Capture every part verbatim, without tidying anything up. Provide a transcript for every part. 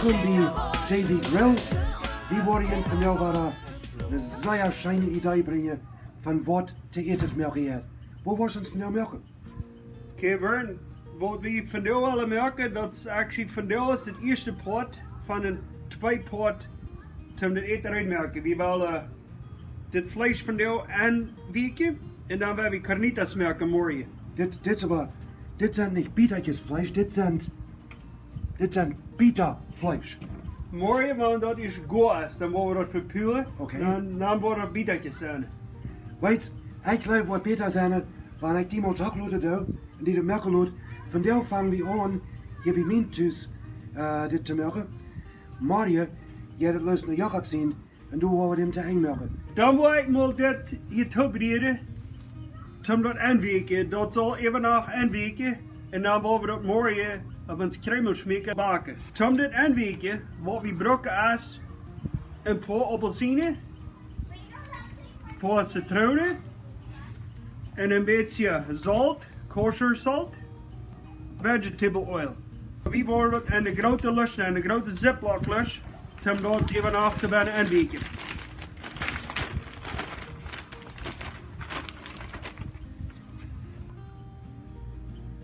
Wie J V Grill, wie woaren junt vondoag wada eene sea scheene Idee brinjen von waut to äten to moaken hia. Waut woascht du vondoag moaken? Okay, Vern, waut wie vondoag wellen moaken, daut es actually vondoag es daut ieeschte Poat von een twee Poat toom daut Äten reed moaken. Wie wellen dit Fleesch vondoag aunwieekjen un dan woa wie carnitas moaken morjen. Dit, dit es oba, dit sent nich Bietakjes Fleesch, dit sent, dit sent Bieta Fleesch. Morjen, wan daut es goa es, dan woa wie daut vepullen. Okay. Dan, dan woaren daut Bietakjes sennen. Weetst, ekj jleew waut bäta sennen, wan ekj die mol trigj loten doo, un die daut moaken lot. Vondoag fang wie aun, hia bie mie tus, äh, dit to moaken. Morjen, jie daut lust no Jakob sennen, un doa woa wie dän to Enj moaken. Dan woa ekj mol dit hia toop rieren, toom daut aunwieekjen. Daut saul äwanacht aunwieekjen. Un dan woa wie daut morjen opp ons Kjreemelschmäakja backen. Toom dit aunwieekjen, waut wie brucken es een poa Aupelsienen, een poa Zitroonen un een bät Solt, kosher salt, vegetable oil. Wie woaren daut enne groote Lusch, enne groote Ziploc Lusch, toom daut äwanacht to bennen aunwieekjen.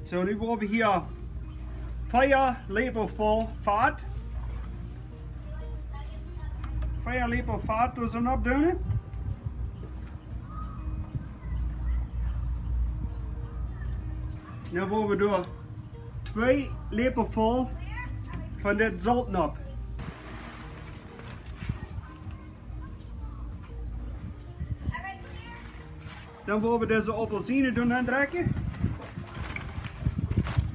Soo, nu woa wie hia vea Läpel voll Fat. Vea Läpel Fat doa soo oppdoonen. Nu woa wie doa twee Läpel voll von dit Solt nopp. Dan woa wie dise Aupelsienen doa nenn drekjen.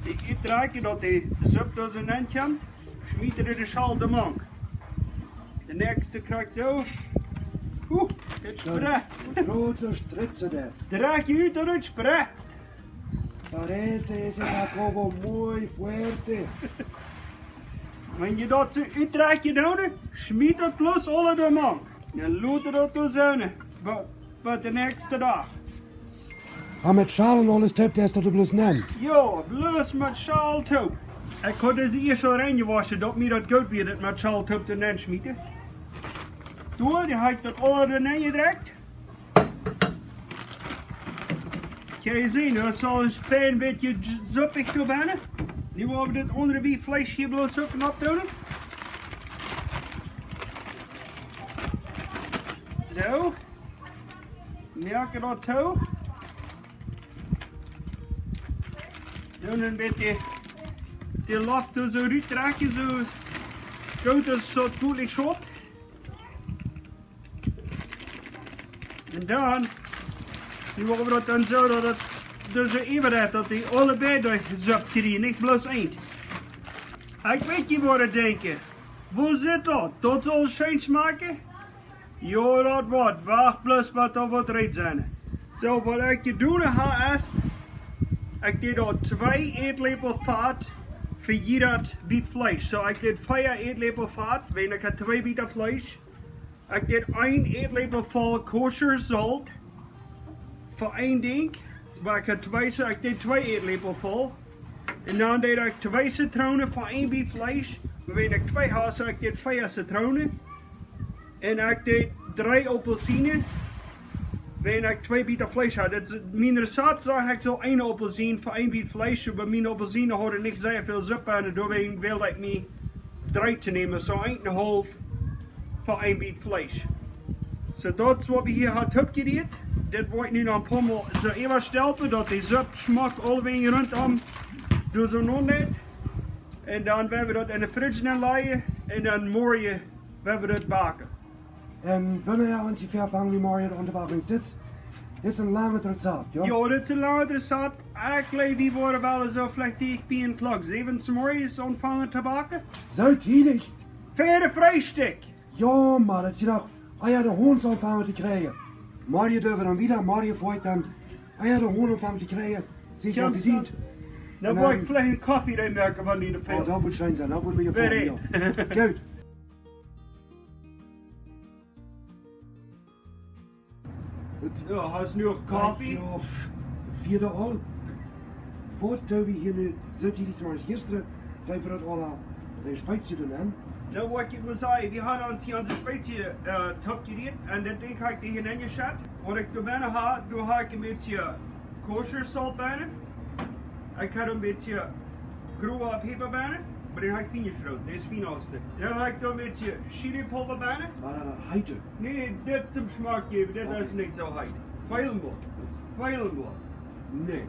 Dee utdrekjen, daut de Supp doa soo nenn kjemt. Schmiet wie de Schal doa mank. De näakjste krakjt soo. Huh, daut spretzt. Grote Stritze doa. Drekj ut daut et spretzt. Parece ese Jacobo muy fuerte. Wan jie daut soo utdrekjen doonen, schmiet daut bloos aula doa mank. Dan lot daut doa sennen, bie, bie de näakjste Dach. Oba met Schal un aules toop, daut es daut bloos nenn? Jo, bloos met Schal toop. Ekj haud dise ieescht aul rein jewoschen, daut mie daut goot wia, daut met Schal toop doa nenn schmieten. Doa, dee haud ekj daut aula doa nenn jedrekjt. Kjenn jie seenen, daut es aul een fein bät j-, suppich doa bennen. Nu woa wie dit aundre Biet Fleesch hia bloos uk nopp doonen. Soo. Moak daut too. Doonen een bät de Loft doa soo rut drekjen, soo goot aus daut mieejlich schauft. Un dan, nu woa wie daut dan soo, daut daut, daut see äwa daut, daut dee aulebei de Supp kjrieen, nich bloos eent. Ekj weet nich, waut jie denkjen. Woo sitt daut? Daut saul scheen schmakjen? Jo, daut woat. Wacht bloos, waut daut woat reed sennen. Soo, waut ekj jedonen hab, es, ekj deed doa twee Ätläpel Fat fa jieda Biet Fleesch. Soo, ekj deed vea Ätläpel Fat, wiels ekj haud twee Bieta Fleesch. Ekj deed een Ätläpel voll kosher Solt fa een Dinkj, oba ekj haud twee, soo ekj deed twee Ätläpel voll. Un dan deed ekj twee Zitroonen fa een Biet Fleesch, oba wiels ekj twee haud, soo ekj deed vea Zitroonen. Un ekj deed dree Aupelsienen, wiels ekj twee Bieta Fleesch haud. Daut, mien Rezept sajcht, ekj saul eene Aupelsien fa een Biet Fleesch, oba miene Aupelsienen hauden nich sea väl Supp enn, un doawäajen wull ekj mie dree to nämen, soo een un een haulf fa een Biet Fleesch. Soo, daut es waut wie hia haben toopjerieet. Dit woa ekj nu noch een poa Mol soo äwastelpen, daut de Supp schmock aulewäajen runtom doa soo nopp deit. Un dan woa wie daut enne Fridge nenlajen un dan morjen woa wie daut backen. Un wanea onjefäa fang wie morjen aun to backen? Dit, dit es een langet Rezept, jo? Jo, dit es een langet Rezept. Ekj jleew, wie woaren woll soo veleicht dicht bie een Klock säwen zemorjes aunfangen to backen. Soo tiedich? Fa Freestikj. Jo, mau daut es noch, ah jo, de Haunt aunfangen to kjrieen. Morjen doo wie dan wieda, morjen foa ekj dan, ah jo, de Haunt aunfangen to kjrieen. Secha bedient. Dan woa ekj veleicht een Koffe reinmoaken, wan dee Oh, daut woat scheen sennen, daut woat mie jefaulen, jo. Goot. Jo, hast nu noch Koffe? Jo, et vieede aul. Foat doo wie hia nu, soo tiedich aus jistren, jleew ekj, daut aula, äh, Speizien doa nenn. Nu, waut ekj mott sajen, wie haben ons hia aun de Spezia, äh, toop jerieet un dit Dinkj hab ekj hia nenjeschett. Waut ekj doa bennen hab, doa hab ekj een bät kosher Solt bennen. Ekj hab een bät growe Päpa bennen, oba dän hab ekj fien jeschroot, dee es fien aus de. Dan hab ekj doa een bät Chilipulva bennen. Wia daut heet? Nä, nä, dit es toom Schmack jäwen, dit es nich soo heet. Feelen woat. Feelen woat. Nä,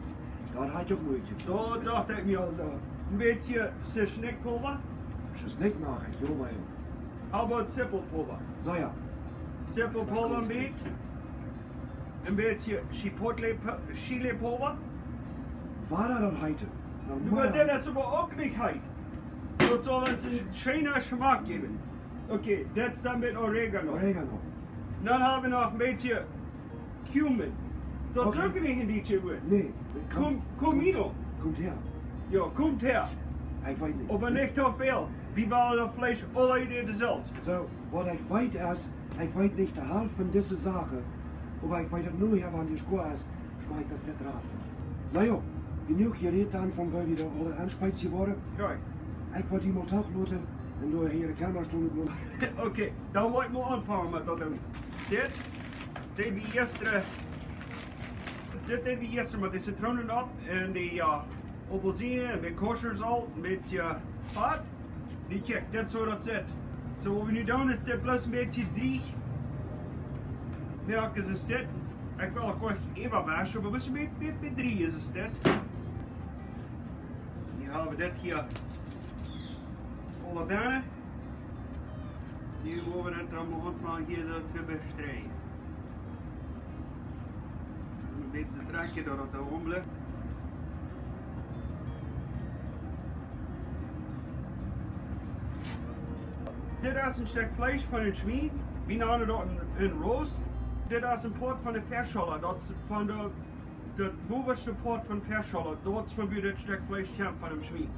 daut haud ekj uk Moot. Soo docht ekj mie aulsoo. Een bät Tjeschnikpulva. Tjeschnik mag ekj, jo, oba. Oba Zippelpulva. Soo, jo. Zippelpulva een bät. Een bät Chipotle pu-, Chilipulva. Wia daut heet? Oba dit es oba uk nich heet. Daut saul ons een scheena Schmack jäwen. Okay, dit es dan met Oregano. Oregano. Dan hab wie noch een bät cumin. Daut es uk nich en dee Tjewe. Nä, Cum-, comino. Kjemt häa. Jo, kjemt häa. Ekj weet nich. Oba nich too väl. Wie wellen daut Fleesch aul ieescht selfst. Soo, waut ekj weet es, ekj weet nich de Halft von dise Sachen, oba ekj weet daut nu, jo, wan dee goa es, schmakjt daut vetraflich. Na jo, jenuach jerät dan von woo wie doa aule aunspezien woaren. Jo. Ekj woa die mol toch loten un doa hia de Kamera stonen. Okay, dan woa ekj mol aunfangen met daut doonen. Dit, dit deed wie jistren, dit deed wie jistren met de Zitronen opp un de, jo, Aupelsien, een bät kosher Solt, een bät, jo, Fat. Nu kjikj, dit es soo daut sitt. Soo, waut wie nu doonen es dit bloos een bät drieech. Jo, ekj es dit. Ekj well uk nich äwawauschen, oba bloos een bät, bät, bät drieech es dit. Nu hab wie dit hia aule bennen. Nu woa wie daut dan mol aunfangen hia soo to bestreien. Een bät trakjen doa opp de Ombel. Dit es een Stekj Fleesch von een Schwien. Wie nanen daut een, een Roast. Dit es een Poat von de Fleeschscholla. Daut es von de, daut bowaschte Poat von Fleeschscholla. Daut es von wua dit Stekj Fleesch kjemt von een Schwien.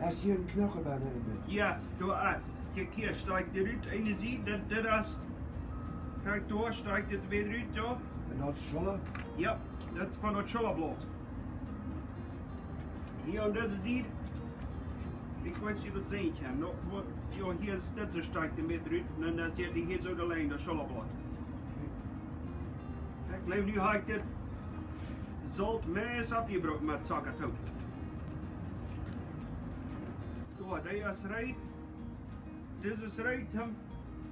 Es hia een Knochen bennen en dit? Yes, doa es. Kjikj, hia stakjt dit rut, eene Sied, dit, dit es, kjikj, doa stakjt dit wada rut, jo. Un daut es Scholla? Jo, daut es von daut Schollablaut. Hia aun dise Sied, ekj weet nich, waut seenen kaun. No, waut, jo, hia es dit soo stakjt een bät rut, un dan es dit hia soo de Lenj, daut Schollablaut. Ekj jleew, nu hab ekj dit Solt meist oppjebrukt met Zocka toop. Soo, dee es reed. Dit es reed, om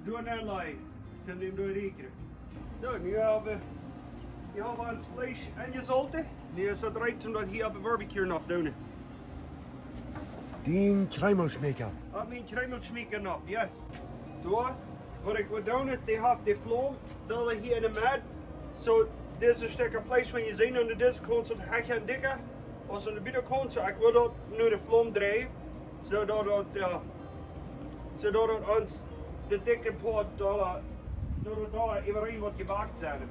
doa nenn to lajen, om dän doa rieekjren. Soo, nu hab wie, nu hab wie ons Fleesch enjesolten. Nu es daut reed, om daut hia opp de Barbecue nopp to doonen. Dän Kjreemelschmäakja. Opp dän Kjreemelschmäakja nopp, yes. Doa, waut ekj woa doonen es, dee haft de Flaum, daut hia enne Medd. Soo, dise Stekja Fleesch, waut jie seenen, aun dise Kaunt es daut hecha un dikja aus aun de Butakaunt. Soo, ekj well daut no de Flaum dreien, soo daut daut, jo, soo daut daut ons de dikja Poat doa, daut daut doa äwareen woat jebackt sennen.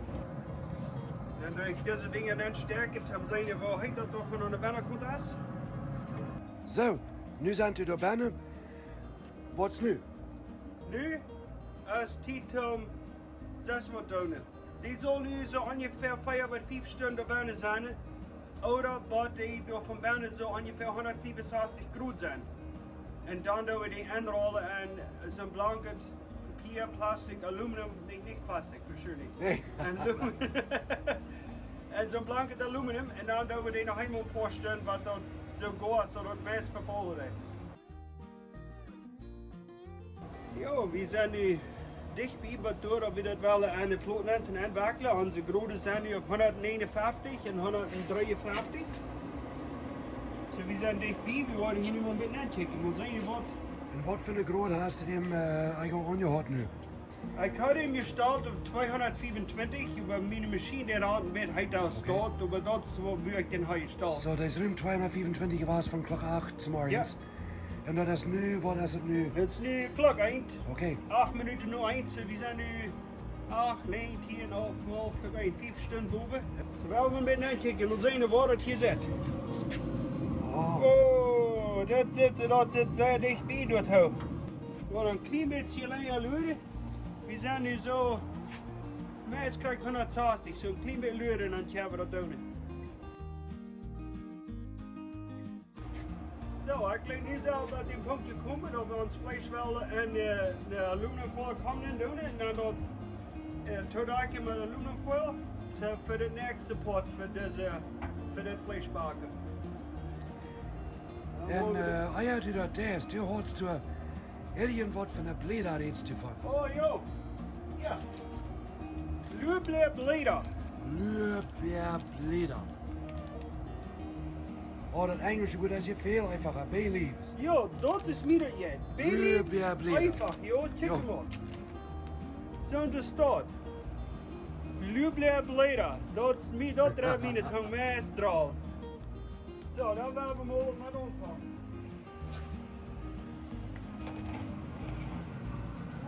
Dan doo ekj dise Dinja enstäakjen, om to seenen, woo heet daut doa von aun de Bennkaunt es. Soo, nu sent wie doa bennen. Waut es nu? Nu es Tiet om Sesamo to doonen. Dee saul nu soo onjefäa vea bat fief Stunden doa bennen sennen. Ooda bat dee doa von bennen soo onjefäa hundatfiefunsastich Grod sent. Un dan doo wie dee enrollen en soon blanket Papia, Plastik, Aluminium, nä, nich Plastik, for sure nich. Nä. Aluminium. En soon blanket Aluminium, un dan doo wie dee noch eemol een poa Stunden, waut dan soo goot es, daut daut meist vefaulen deit. Jo, wie sent nu dicht bie, waut doa, daut wie daut wellen aun de Plot nenn enwekjlen. Onse Groden sent nu opp hundatnegenunfeftich un hundatdreeunfeftich. Soo, wie sent dicht bie, wie woaren hia nu mol een bät nenkjikjen, mol seenen waut. Un waut fa een Grod hast du däm, äh, eejentlich aunjehaut nu? Ekj haud am jestalt opp tweehundatfiefuntwintich, oba miene Maschien, dee haud een bät heeta aus daut, oba daut es waut, woo ekj dän haud jestalt. Soo, daut es rom tweehundatfiefuntwintich jewast von Klock acht zemorjes. Jo. Un daut es nu, waut es daut nu? Daut es nu Klock eent. Okay. Acht Minuten no eent, soo wie sent nu acht, näajen, tieen, alf, twalf, Klock eent, fief Stunden bowen. Soo, wie wellen een bät nenkjikjen, mol seenen, woo daut hia sitt. Oh. Oh, daut sitt, daut sitt sea dicht bie, daut Hout. Woa een kjlien bät lenja luren. Wie sent nu soo, meist krakjt hundatsastich, soo een kjlien bät luren un dan kjenn wie daut doonen. Soo, ekj jleew nu sent wie opp dän Punkt jekomen, daut wie ons Fleesch wellen en, eh, de Aluminumfoil kaun doonen, un dan daut, eh, toodakjen met Aluminumfoil, soo fa de näakjste Poat fa dise, fa dit Fleeschbacken. Un, eh, ah jo, du, daut es, du hast du irjent waut von de Bläda rätst du von. Oh, jo. Jo. Lorbeerbläda. Lorbeerbläda. Oh, daut enjlische Wuat es hia väl eefacha. Bay leaves. Jo, daut es mie daut je. Bay leaves. Lorbeerbläda. Eefach, jo, kjikj mol. Soo, doa steit Lorbeerbläda. Daut es mie, daut dreit miene Tung meist drol. Soo, dan woa wie mol met aunfangen.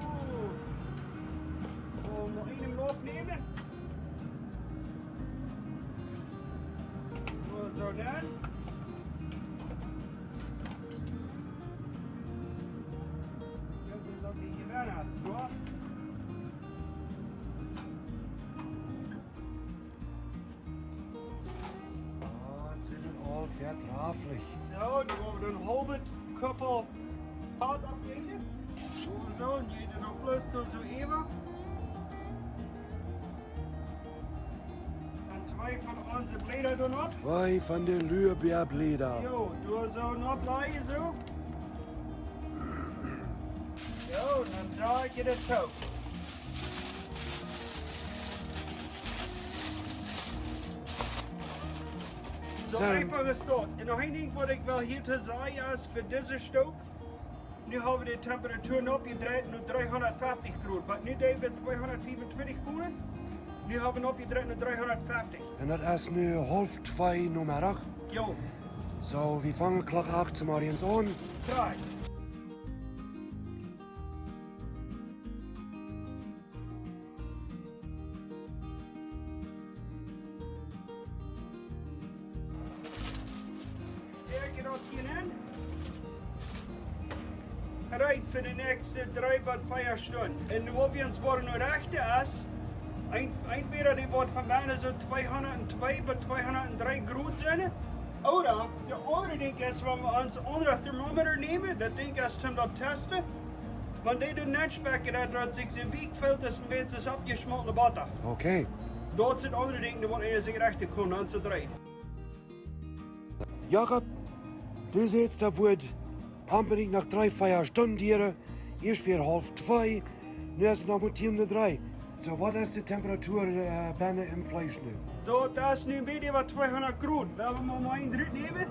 Soo. Soo, noch eenen Loop nämen. Soo, soo dan. Jo, daut es hia wada, soo. Ah, daut es aul vedrajlich. Soo, nu woa wie een haulwet Kuffel Fat oppjeeten. Soo, soo, un jie doonen uk bloos doa soo äwa. Un twee von onse Bläda doa nopp. Twee von de Lorbeerbläda. Jo, doa soo nopp lajen, soo. Jo, dan drei ekj daut soo. Soo, soo. Eefach es daut. Un noch een Dinkj waut ekj well hia to sajen es fa dise Stoop. Nu hab wie de Temperatur oppjedreit no dreehundatfeftich Grod. Oba nu deed wie tweehundatfiefuntwintich Grod. Nu hab wie oppjedreit no dreehundatfeftich. Un daut es nu haulf twee Nomeddach. Jo. Soo, wie fangen Klock acht zemorjes aun. Drei. Stäakj daut hia en. Reed fa de näakjste dree bat vea Stund. Un waut wie ons woaren nu rechten es, een, entwäda dee woat von bennen soo tweehundatzwee bat tweehundaddree Grod sennen, ooda daut aundre Dinkj es, wan wie ons aundret Thermometer nämen, daut Dinkj es toom daut testen, wan dee doa nenn spekjen, daut daut sikj soo weekj felt aus een bät oppjeschmoltne Botta. Okay. Daut es daut aundre Dinkj, nu woat eena sikj rechten kjennen, dan es et reed. Jakob, du sajchst, daut woat onbedinjt noch dree, vea Stund dieren. Ieescht wia haulf twee, nu es et noch mau tieen no dree. Soo, waut es de Temperatur, eh, bennen em Fleesch nu? Soo, daut es nu een bät äwa tweehundat Grod. Woa wie mol een Drot nämen.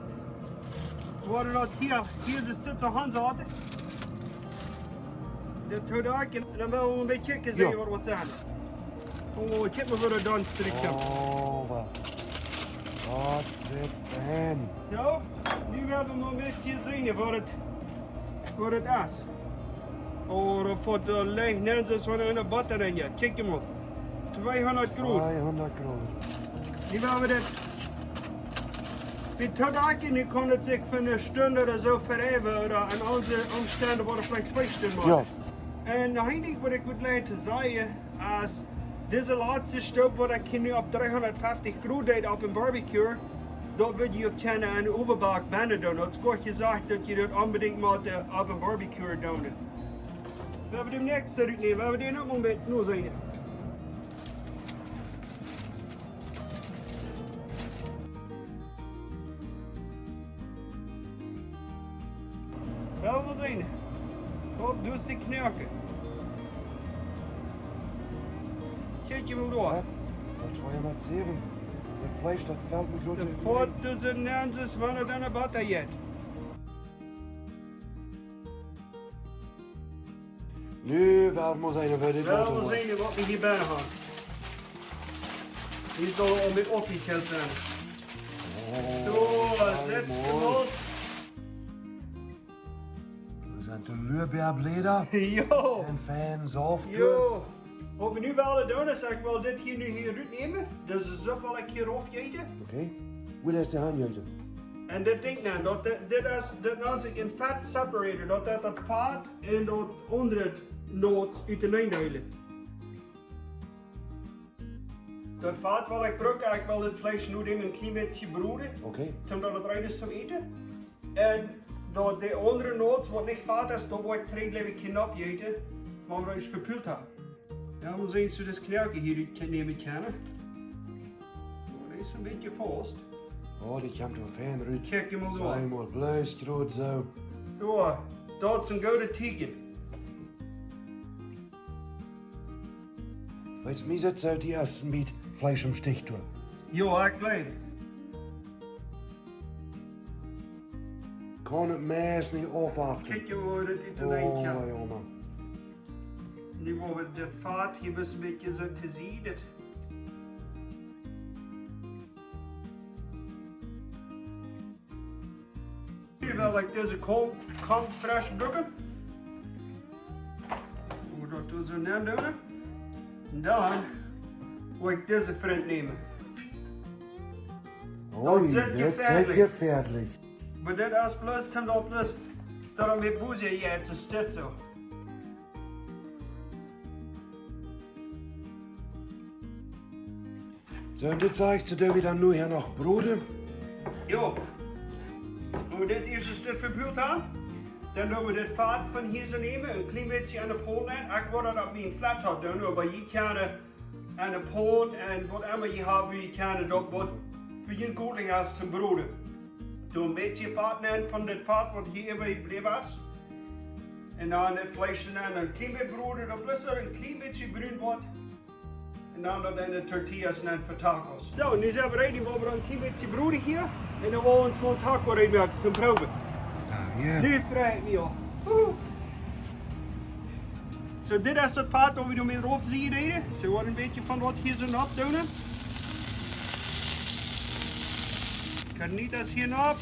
Woa wie daut hia, hia es daut soo aunsaten. Daut too doa, un dan woa wie een bät kjikjen, seenen waut wie seenen. Oh, ekj hab mie wada dan strikt. Oh, waut. Waut es daut? Soo, nu woa wie mol een bät seenen waut et, waut et es. Oh, daut woat, eh, leicht, nä, daut es von eene Botta en, jo. Kjikj mol. Tweehundat Grod. Tweehundat Grod. Nu woa wie daut, wie too doa, nu kaun et sikj fa eene Stund ooda soo vedeewen, ooda aun onse Omstend woat et veleicht twee Stunden woaren. Jo. Un noch een Dinkj waut ekj wull jlikj to sajen, es dise latste Stoop, waut ekj hia nu opp dreehundatfeftich Grod deed opp een Barbecue, daut wudd jie uk kjennen en Owaback bennen doonen. Daut es goot jesajcht, daut jie daut onbedinjt motten, eh, opp een Barbecue doonen. Wie woaren dän näakjsten rutnämen, wie woaren dän uk mol met no seenen. Woa wie seenen. Kjikj, doa es de Knoaken. Kjikj mol doa. Jo, daut wia mol seenen. Daut Fleesch, daut felt mie goot. De Foot, daut es een Nanses, wan et aun de Botta jeit. Nu woa wie seenen, waut dit woat. Woa wie seenen waut wie hia bennen haben. Dee saul aul met oppjekjelt sennen. Oh, soo, kjikj mol. Daut sent de Lorbeerbläda. Jo. Un fein saft. Jo. Waut wie nu wellen doonen es, ekj well dit hia nu hia rutnämen. Daut es soo, woa ekj hia rauf jeeten. Okay. Woo es de Haunt jeeten? Un dit Dinkj, nä, daut, dit, dit es, daut nant sikj een fat separator. Daut, daut, daut Fat un daut aundre Noats uteneen deelen. Daut Fat waut ekj bruck, ekj well daut Fleesch nu een kjlien bät broden. Okay. Toom daut et reed es toom äten. Un Daut de aundre Nots, waut nich fat es, daut woa ekj trigj, jleew ekj, hia nopp jäten, wan wie daut ieescht vepult haben. Jo, dan seen wie, daut Knoaken hia rut nämen kjennen. Oh, dee es een bät faust. Oh, dee kjemt fein rut. Kjikj mol. Soo, soo. Eemol bloos rut, soo. Jo, daut es een goodet Tieekjen. Weetst, mie sitt soo, daut hia es een bät Fleesch em Stich, du. Jo, ekj jleew. Kaun daut Mess nich aufwachten. Kjikj, woo daut ut de Lien kjemt. Oh, Jona. Nu woa wie daut Fat hia een bät soo to Sied. Nu well ekj dise Kom, Kom fresch brucken. Woa daut doa soo nenn doonen. Un dan woa ekj dise Frint nämen. Ui, daut es jefäadlich. Oba dit es bloos, daut bloos, daut wie Busi hia, daut es dit soo. Soo, un dit sajchst du, daut wie dan nu hia noch broden? Jo. Wan wie dit ieescht dit vepult haben, dan doo wie dit Fat von hia soo nämen, een kjlien bät aun de Paun nenn. Ekj wull daut opp mien Flattop doonen, oba jie kjennen aun de Paun un waut emma jie haben, jie kjennen daut waut fa junt goot es toom broden. Doo een bät Fat nenn von dit Fat waut hia äwajebläwen es. Un dan daut Fleesch nenn, een kjlien bät broden, daut bloos een kjlien bät brun woat. Un dan daut enne Tortillas nenn fa Tacos. Soo, nu sent wie ready, wie haben een kjlien bät broden hia. Un dan woa wie ons mol een Taco reed moaken toom proowen. Ah, jo. Nu frei ekj mie aul. Woehoe. Soo, dit es daut Fat waut wie nu met rauf sieden. Soo, woa wie een bät von waut hia soo nopp doonen. Carnitas hia nopp.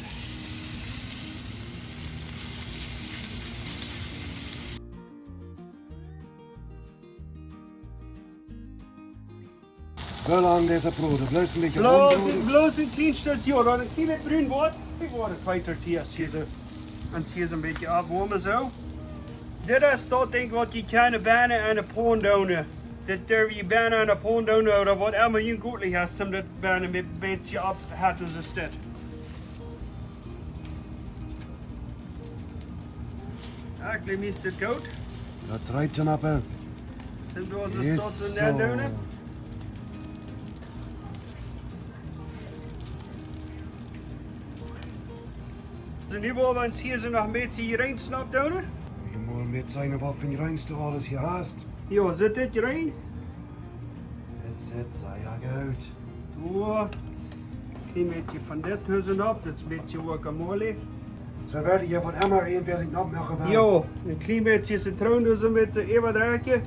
Woo lang dise broden? Bloos een bät aunbroden? Bloos een kjlien Stekj, jo, daut een kjlien bät brun woat. Ekj woa de twee Tortillas hia soo, un hia soo een bät oppwoamen, soo. Dit es daut Dinkj waut jie kjennen bennen aun de Paun doonen. Dit derw jie bennen aun de Paun doonen, ooda waut emma junt goot es, om dit bennen een bät opptoheeten, soo es dit. Jo, ekj jleew, mie es dit goot. Daut rieekjt dan opp, hè. Sent wie ons daut soo nenn doonen? Soo, nu woa wie ons hia soo noch een bät Jreens nopp doonen. Wie mol met seenen, waut fa Jreens du aules hia hast. Jo, sitt dit Jreens? Dit sitt sea goot. Doa. Een kjlien bät von dit tusjenopp, daut es een bät guacamole. Soo woat hia waut emma irjentwäa sikj nopp moaken well. Jo, een kjlien bät Zitroon, daut es een bät äwadrekjen.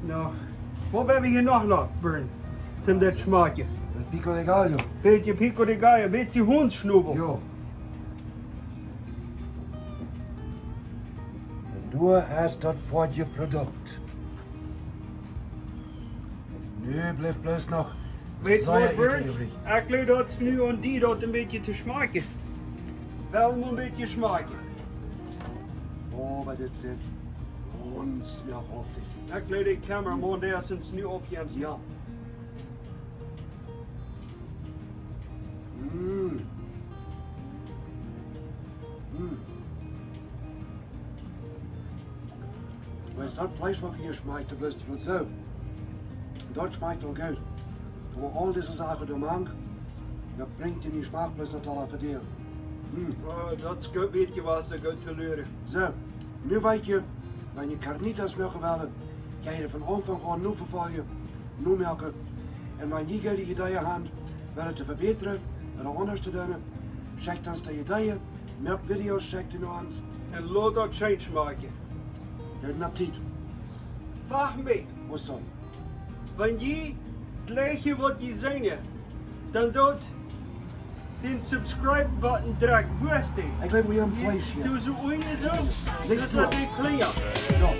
Noch. Waut woa wie hia noch nopp, Bernd? Toom dit schmakjen. Daut pico de gallo. Bät pico de gallo, bät Hundsschnobel. Jo. Un doa es daut foadje Produkt. Nu blift bloos noch... Weetst du waut, Bernd? Sea ekj jleew, daut es nu aun die, daut een bät to schmakjen. Well wie een bät schmakjen? Oh, oba dit sitt gaunz schmackhaftig. Ekj jleew, de cameraman, dee es ons nu oppjämt. Jo. Mm. Mm. Weetst, daut Fleesch waut hia schmakjt, daut es bloos goot soo. Daut schmakjt uk goot. Oba aul dise Sachen doamank, daut brinjt dän Schmack bloos total opp de Dier. Mm. Oh, daut es goot, weetst du waut, soo goot to lieren. Soo, nu weetst du, wan jie carnitas moaken wellen, kjenn jie von Aunfank aun nofoljen, nomoaken. Un wan jie goode Ideeen haben, waut to vebätren ooda aundasch to doonen, schekjt ons de Ideeen, moakt Videos, schekjt dee no ons. Un lot daut scheen schmakjen. Gooden Appetit. Wacht mol. Waut dan? Wan jie jlikjen waut jie seenen, dan doot dän Subscribe-Button drekjen. Wua es dee? Ekj jleew, wie haben Fleesch hia. Doa soo unjen soo. Daut es de Kjlinja. Jo.